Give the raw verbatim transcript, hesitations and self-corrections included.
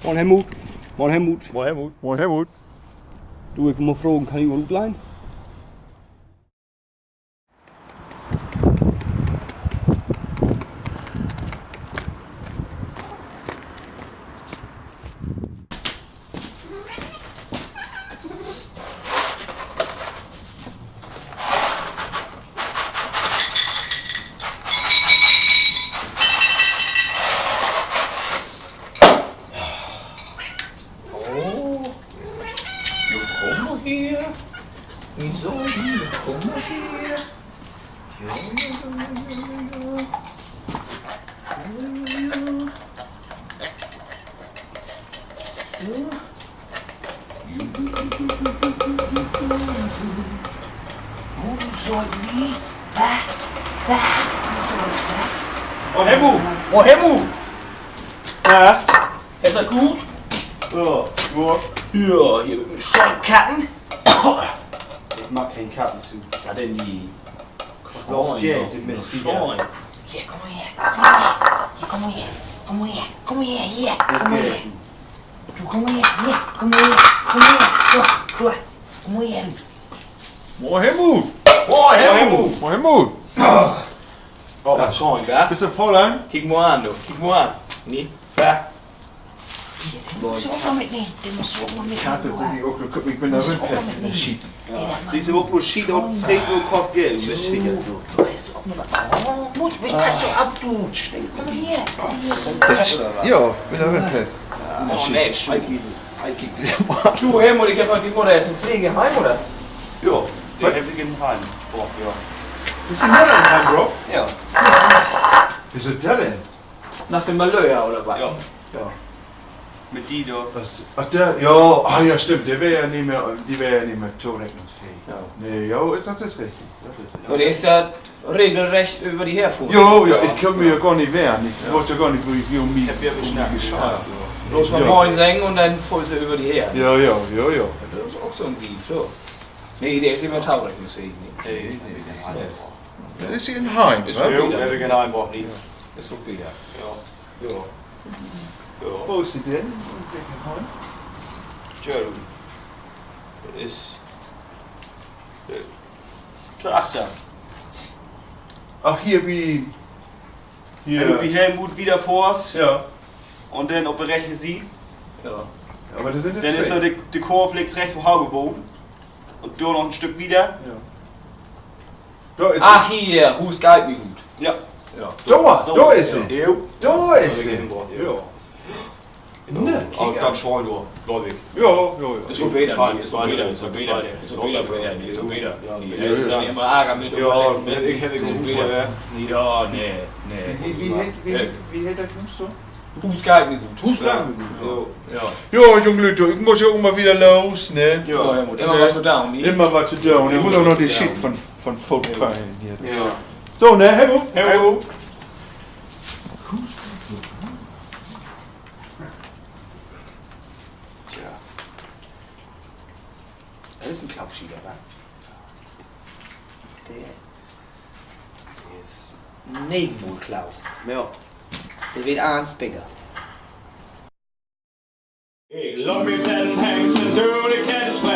Moin, Helmut. Moin, Helmut. Moin, Helmut. Moin, Helmut. Du, ik mutt fragen, kann ik mal utleihen? Oh, jo, kumm mal her. Wieso? Hier, kumm mal her. Jo, jo, jo, jo, jo, jo, jo. Jo, jo, jo, jo. So. Guten Sold nie. Wa? Wa? Guten Sold, wa? Oh, Hemmu! Oh, Hemmu! Ja? Is dat goot? Ja, ja. Ja, hier mit de schönen Katten. Ik mag keen Katten, du. Wat denn nich? Bloß Geld, de Mist hier. Hier, kumm mal her. Hier, kumm mal her. Hier, kumm mal her. Kumm mal her, kumm mal her, hier. Kumm mal her. Du, kumm mal her, hier. Kumm mal her, kumm mal her. So, so. Kumm mal her, du. Moin, Hemmu. Moin, Hemmu. Moin, Hemmu. Oh, wat schöön, wa? Büst du faul? Kiek mal an, du. Kiek mal an. Nee? Wa? Hier, den musst du ok mal mitnehmen. Den musst du ok mal mitnehmen. Katte, du, ik ok, ik bün dor ok mal mit Schiet. Siehst du, ok nur Schiet un Freet un kost Geld. Mist, hier is du. Du hest ok noch wat. Oh, Mut, ik bün grad so ab, du. Kumm her. Ja, bün dor mit. Oh, nee, Schiet. Du, Helmut, ik heff mal, de Mudder is in Pflegeheim, oder? Jo, de heff ik in Heim. Oh, ja. Is de Mudder in Heim, Bro? Ja. Wieso dat denn? Na de Malöör, oder wat? Ja. Ja. Mit de dor. Ach, de, ja, ah, ja, stimmt. De weer ja nich mehr, de weer ja nich mehr toreckensfähig. Ja. Nee, ja, dat is richtig. Dat is richtig. Un de is ja regelrecht över di herfohren. Jo, ja, ik kann mi ja gor nich wehren. Ik weet ja gor nich, wo ik hier um mi, um mi geschah. Bloß mal Moin seggen un denn fullt se över di her. Ja, ja, ja, ja. Dat is ok so 'n Wief, so. Nee, de is nich mehr toreckensfähig, nee. Nee, nee, nee. Dat is hier in Heim, ne? Is ok beter. Is ok beter. Ja. Ja. Ja. Wo is de denn? In welken Heim? Tja, du. Dat is, äh, dor achter. Ach, hier bi, hier. Wenn du bi Helmut wiederfohrst, ja, un denn op de rechte Siet, ja, aver dor sünd denn is dor de, de Korf links, rechts, wo Hauge wahnt. Un dor noch en Stück wieder. Ja. Dor is he. Ach, hier, Huus geiht mi goot. Ja. Ja. Dor, so, dor is he. Jo. Dor is he. Ja. Ne, kiek an. Ganz schöön, du, glööv ik. Ja, ja, ja. Is ok beter, is ok beter, is ok beter, is ok beter. Ja, is ok beter. Ja, ik heff so, ja, nee, nee. Wo, wo heet, wo heet, wo heet dat Huus so? Huus geiht mi goot. Huus geiht mi goot. Ja. Ja. Ja, junge Lüüd, ik mutt ja ok mal wieder los, ne? Ja, ja, mutt immer wat to doon, ne? Immer wat to doon. Ik mutt ok noch de Schiet von, von Foot pellen hier. Ja. So, ne, Helmut? Helmut. Tja. Dat is en Klappschieter, wa? De is negenmal klaut. Ja. De weet allens beter. Ik loop mit den Hengst dör de Kette.